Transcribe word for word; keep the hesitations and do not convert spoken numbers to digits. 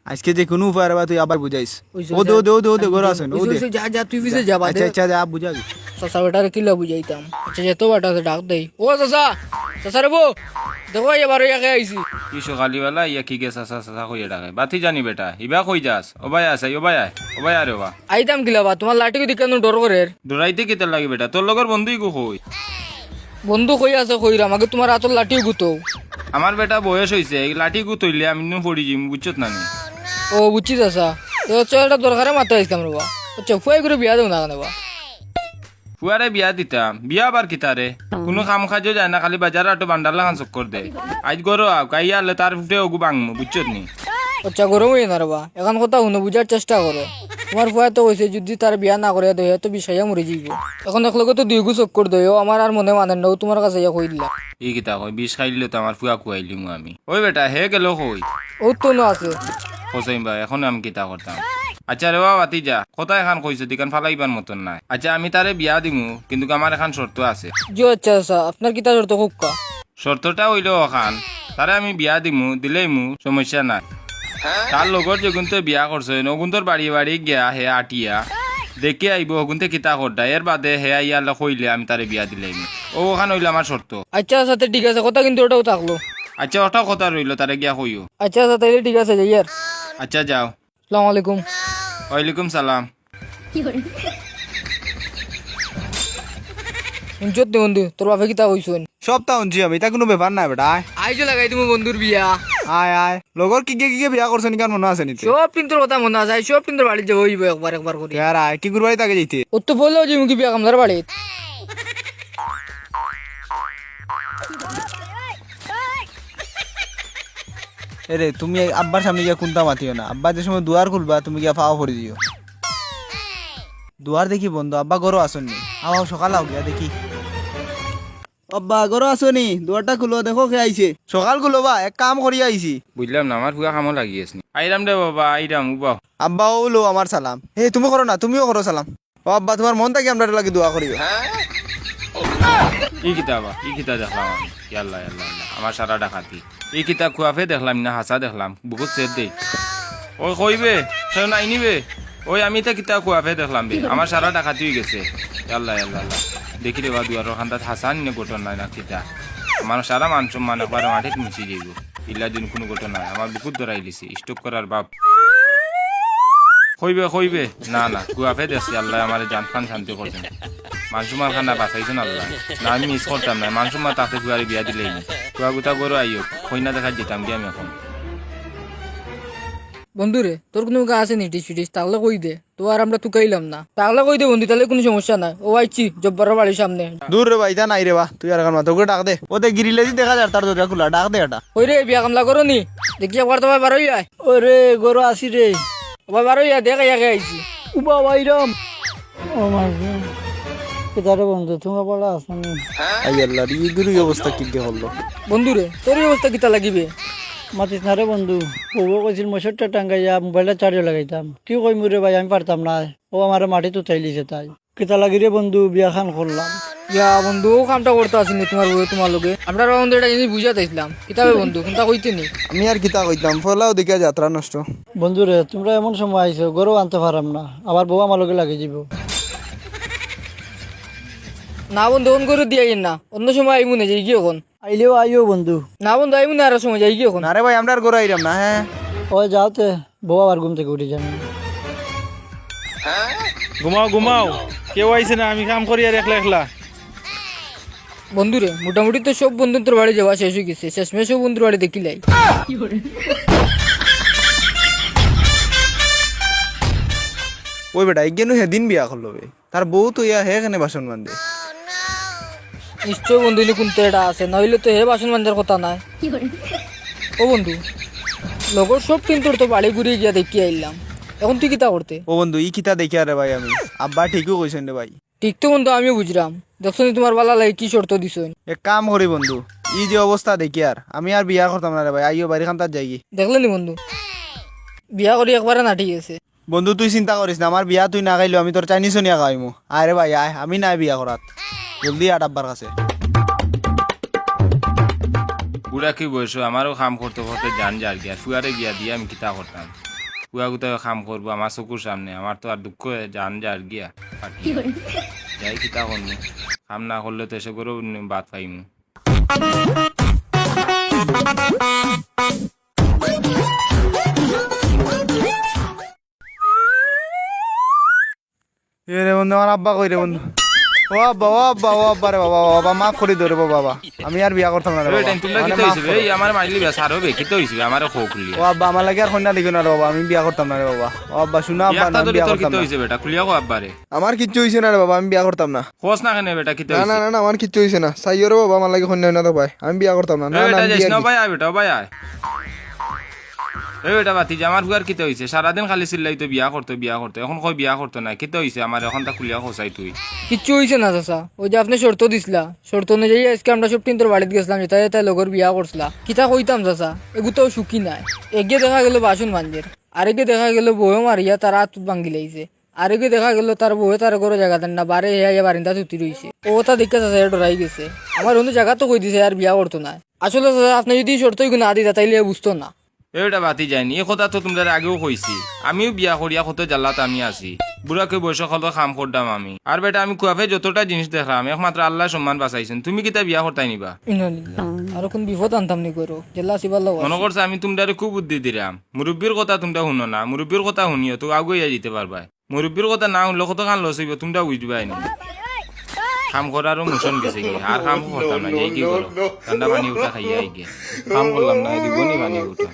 আইজকে যে কুনু উপায় রে বা তুই আবার বুঝাইস। ওই যে ও দে, যা, ও দে, ও দে, ঘরো আছে না, ওই ও যে, দে। ওই যে যা, যা, তুই পিছে যা, বাদে। আচ্ছা, আচ্ছা, যা, বুঝাবি। চাচা বেটারে কিলা বুঝাইতাম? আচ্ছা, যত বেটা আছে, ডাক দেই। ও চাচা, চাচা রে বো, দেখো, এই বারো ইয়াকে আইছি। কি সকালবেলা ইয়া কি গে চাচা, চাচা কইয়া ডাকে? বাতি জানি বেটা, ইবা কই যাস? ও ভাই আয়, ও ভাই আয়, ও ভাই আয় রে বা। আইতাম কিলা বা, তুমার লাঠি দেখিয়া নু ডর করের। ডরাইতে কিতার লাগি বেটা? তোর লগর বন্ধু ইগু কই? বন্ধু কই আছে কইরাম, আগে তুমার আতর লাঠি গুতো। আমার বেটা বয়স অইছে, এই লাঠি গুতইলে আমি নু পড়ি যিমু, বুঝছত না নি? ও, বুঝছি চাচা। তো চল, একটা দরকারে মাতে আইছলাম রে বা। আচ্ছা, ফুয়াই করে বিয়া দেও না কেনে বা? ফুয়ারে বিয়া দিতাম, বিয়া আবার কিতা রে? কুনু কাম কাজও যায় না, খালি বাজার আটো বান্ডার লাখান চক্কর দেয়। আইজ ঘরো আউক, আইয়া আলে তার ফুটে ওগু বাংমু, বুঝছত নি? আচ্ছা, গরম অইও না রে বা, এখান কথা হুনো, বুঝার চেষ্টা করো। তুমার ফুয়ায় তো কইছে, যুদি তার বিয়া না করিয়া দেও, হে তো বিষ খাইয়া মরি যাইবো। এখন একলগে তো দুইগু চক্কর দেয়, ও আমার আর মনে মানের না, ও তুমার কাছে ইয়া কই দিলা। ই কিতা কয়, বিষ খাইলে তো আমার ফুয়া খুয়াইলিমু আমি। ওই বেটা, হে গেল কই? ও তো না আছে। হোসেন ভাই, এখন আমি কিতা করতাম? আচ্ছা রে বাবা, তুই যা, কথা এখান কইছে, তুই কান ফালাইবার মতন নাই। আচ্ছা, আমি তারে বিয়া দিমু, কিন্তু আমার এখান শর্ত আছে। জি আচ্ছা, আচ্ছা, আপনার কিতা শর্ত কউক্কা? শর্তটা অইলো অখান, তারে আমি বিয়া দিমু, দিলেইমু, সমস্যা নাই। তার লগর যেগুনতে বিয়া করছইন, ওগুনতর বাড়ি বাড়ি গিয়া হে আটিয়া দেখি আইবো, ওগুনতে কিতা কররা, এর বাদে হে আইয়া আল্লাহ কইলে আমি তারে বিয়া দিলাইমু। ও, অখান অইলো আমার শর্ত। আচ্ছা, আচ্ছা, তে ঠিক আছে, কথা কিন্তু ওটাও থাকলো। আচ্ছা, ওটাও কথা রইলো, তারে গিয়া কইও। আচ্ছা, আচ্ছা, তাইলে ঠিক আছে, যাই আর। আচ্ছা, যাও। আসসালামু আলাইকুম। ওয়ালাইকুম সালাম। হুনছত নি বন্ধু, তোর বাপে কিতা কইছইন? সবতা হুনছি আমি, ইতা কুনু ব্যাপার নায় বেটা, আয়। আইজও লাগাই দিমু বন্ধুর বিয়া। আয়, আয়। লগর কিগে কিগে বিয়া করছইন, ইখান মনো আছে নি তোর? সব কিন্তু কথা মনো আছে, আই সব কিন্তু বাড়িত যাইবো অইবো একবার একবার করি। ইয়ার আয়, কিগুর বাড়িত আগে যাইতে? ও তো বললেও যাইমু কি বিয়া কামলার বাড়িত। এরে, তুমি আব্বার সামনে গিয়া কুন্তা মাতিও না। আব্বা যে সময় দুয়ার খুলবা, তুমি গিয়া পাও পড়ি দিও। দুয়ার দেখি বন্ধ, আব্বা ঘরো আছইন নি? আও, আও, সকাল আও গিয়া দেখি। আব্বা ঘরো আছো নি? দুয়ারটা খুলো, দেখো কে আইছে। সকাল খুলো বা, এক কাম করিয়া আইছি। বুঝলাম না, আমার ফুয়া কামো লাগি গেছে নি। আইরাম রে বাবা, আইরাম, উবাও। আব্বা, অউ লও আমার সালাম। হে, তুমি করো না, তুমিও করো সালাম। ও আব্বা, তুমার মন থাকি আমরার লাগি দোয়া করিও। ই কিতা বা, ই কিতা দেখলাম আমি? ইয়াল্লা, ইয়াল্লা, ইয়াল্লা। আমার সারা ডাকাতি। ই কিতা কুয়াফে দেখলাম না, হাছা দেখলাম? বুকুত চেপ দেই। ওই কইবে, কেউ নাই নিবে। ওই আমি ইতা কিতা কুয়াফে দেখলাম বে? আমার সারা ডাকাতি অইগেছে। ইয়াল্লা, ইয়াল্লা, ইয়াল্লা। দেখি রে বা, দুয়ারর কান্দাত হাছা নি না ঘটনা না কিতা? আমার সারা মান সম্মান একবারে মাটিত মিশি যাইবো। ইলা দিন কুনু ঘটনা নাই, আমার বুকুত ধরাইলিছে, স্ট্রোক করার বাপ। কইবে, কইবে। না, না, কুয়াফে দেখছি, আল্লায় আমারে জান খান শান্তি করছইন। মান সম্মান খান বাঁচাইছইন আল্লায়। না, আমি মিস করতাম না, মান সম্মান থাকতে কুয়ারে বিয়া দিলাইমু। কুয়া গুতা ঘরো আইও, কইনা দেখাত যাইতাম গি আমি এখন। বন্ধুরে, তোর কুনু গা আছে নি টিস ফিটিস? তাকলে কই দে। তো আর আমরা তুকাইলাম না। তাকলে কই দে বন্ধু, তাইলে কুনু সমস্যা নাই। ও আইছি, জব্বারর বাড়ির সামনে। দূর রে বা, ইতা নাই রে বা। তুই আর কার মাথা ওকে ডাক দে। ও দে গিরিলেদি দেখা যার তার দরজা খুলা, ডাক দে এটা। ওই রে, বিয়া কামলা করো নি? দেখি একবার তো বারোই আয়। ওরে, ঘরো আছি রে। ও বারোই আয়, দেখ, একে আইছি। উবা বাইরাম। ও মাই গড। কিতা রে বন্ধু, তুমরা বড় আছো নি? আই আল্লাহ রে, ইগুর ই অবস্থা কিগে করলো? বন্ধু রে, তোর ই অবস্থা কিতা লাগি বে? মাতিস না রে বন্ধু, বউয়ে কইছিল মশারটা টাঙ্গাইয়া মোবাইলটা চার্জো লাগাইতাম। কি কইমু রে ভাই, আমি পারতাম না। ও আমারে মাটিত উঠাইলিছে তাই। কিতা লাগি রে বন্ধু, বিয়া খান করলাম। ইয়া বন্ধু, অউ কামটা করতা আছিল নি তুমার বউয়ে তুমার লগে? আমরার বন্ধু এটা জিনিস বুঝাত আইছলাম। কিতা বে বন্ধু, কুন্তা কইতে নি? আমি আর কিতা কইতাম, পয়লাউ দেখিয়া যাত্রা নষ্ট। বন্ধু রে, তুমরা এমন সময় আইছো, ঘরো আনতে পারাম না, আবার বউ আমার লগে লাগি যাইবো। না বন্ধু, অখন ঘরো দিয়া আইন না, অন্য সময় আইমু নে, যাইগি অখন। আইলেও আইও বন্ধু। না বন্ধু, আইমু নে, আরো সময় যাইগি অখন। না রে ভাই, আমরা আর ঘরো আইরাম না, হে। ওই যাও তে, বউ আবার ঘুম থাকি উঠি যাইবো। ঘুমাও, ঘুমাও, কেউ আইছে না, আমি কাম করি আর একলা একলা। বন্ধু রে, মোটামুটি তো সব বন্ধুর বাড়ি যাওয়া শেষ অইগেছে, শেষমেশ সব বন্ধুর বাড়ি দেখিলাই। ওই বেটা, ইগু নু হেদিন বিয়া করলো বে। তার বউ তো ইয়া হে কেনে বাসন মানদে। নিশ্চয় বন্ধু, ইনো কুন্তা এটা আছে, নাইলে তো হে বাসন মানজার কথা নায়। ও বন্ধু, লগর সব কিন্তু তো বাড়ি ঘুরি গিয়া দেখি আইলাম, অখন তুই কিতা করতে? ও বন্ধু, ই কিতা দেখিয়ার রে ভাই আমি? আব্বা ঠিকউ কইছইন রে ভাই। ঠিক তো বন্ধু, আমিও বুঝরাম। দেখছো নি তুমার বালা লাগি কি শর্ত দিছইন? এক কাম করি বন্ধু, ই যে অবস্থা দেখিয়ার, আমি আর বিয়া করতাম না রে ভাই, আইও বাড়ি খান্দাত যাইগি। দেখলে নি বন্ধু, বিয়া করি একবারে নাটি গেছে। বন্ধু তুই চিন্তা করিস না, আমার বিয়া তুই না খাইলেও আমি তোর চাইনিজ নিয়া খাওয়াইমু। আয় রে ভাই আয়, আমি নাই বিয়া করাত, জলদি আয় আব্বার কাছে। বুড়া কি বয়স, আমারও কাম করতে করতে জান যার গিয়া, ফুয়ারে বিয়া দিয়া আমি কিতা করতাম? পুয়া গুতায় কাম করবো আমার চকুর সামনে, আমার তো আর দুঃখ জান যার গিয়া। যাই কিতা করমু, কাম না করলে তো এসে করে ভাত পাইমু। এ রে বন্ধু, আমার আব্বা কই রে বন্ধু? ও আব্বা, ও আব্বা, ও আব্বা রে বাবা, ও বাবা, মাফ করি দে রে বাবা। আমি আর বিয়া করতাম না রে বাবা। তোমরা মানে, কিতা মাফ হইছে বে? করো। এই আমার মাইলি বে, সারো বে, কিতা হইছে বে? আমারে কও খুলিয়া। ও আব্বা, আমার লাগি আর কইন্যা দেখিও না রে বাবা, আমি বিয়া করতাম না রে বাবা। ও আব্বা, শুনো আব্বা, না, আমি বিয়া করতাম না। হইছে বেটা? খুলিয়া কও আব্বারে। আমার কিচ্ছু হইছে না রে বাবা, আমি বিয়া করতাম না। কস না কেনে বেটা, কিতা না, হইছে? না, না, না, আমার কিচ্ছু হইছে না। চাইও রে বাবা, আমার লাগি কইন্যা না তো ভাই, আমি বিয়া করতাম না। না, না, বেটা, আমি যাইস বিয়া না, কি- ভাই আয় বেটা, ভাই আয়। এ বেটা ভাতিজা, আমার ফুয়ার কিতা হইছে? সারাদিন খালি চিল্লাইতো বিয়া করতো, বিয়া করতো। এখন কই বিয়া করতো না, কিতা হইছে? আমার এখন তা খুলিয়া কও চাই তুই। কিচ্ছু হইছে না চাচা, ওই যে আপনে শর্ত দিছলা, শর্ত অনুযায়ী আইজকে আমরা সব টিন্তর বাড়িত গেছলাম, যেটা যেটা লগর বিয়া করছলা। কিতা কইতাম চাচা, এগু তো সুখী নাই। এগে দেখা গেল বাসন মাঞ্জের, আরেগে দেখা গেল বউয়ে মারিয়া তার আত ভাঙ্গি লাইছে, আরেগে দেখা গেল তার বউয়ে তার ঘরো জাগা দেন না, বারে হে আইয়া বারিন্দাত হুতি রইছে। ও তা দেখিয়া চাচা ডরাই গেছে। আমার অন্য জাগা তো কই দিছে আর বিয়া করতো না। আসলে চাচা, আপনে যদি শর্ত ইগু না দিতা, তাইলে হে বুঝতো না। এ বেটা ভাতিজাইন, ই কথা তো তুমরারে আগেও কইছি। আমিও বিয়া করিয়া কত জ্বালাত আমি আছি। বুড়া কই বয়সে কত কাম করতাম আমি। আর বেটা, আমি কুয়াফে যতটা জিনিস দেখলাম, একমাত্র আল্লায় সম্মান বাঁচাইছইন। তুমি কিতা বিয়া করতায় নি বা? ইন্নালিল্লাহ। আর কোন বিপদ আনতাম নি করো? জেলা আসি ভালা আছি। মনো করছো আমি তুমরারে খুব বুদ্ধি দিরাম। মুরব্বির কথা তুমরা হুনো না। মুরব্বির কথা হুনিও তো আগুয়াইয়া যাইতে পারবায়। মুরব্বির কথা না হুনলে কতখান লস অইবো তুমরা বুঝবায় নি। কাম করারও মোশন গেছে গি। আর কাম করতাম না, যাই কি করো। ঠান্ডা পানি উঠা খাইয়া আইগে। কাম করলাম না, দিব নি পানি উঠা।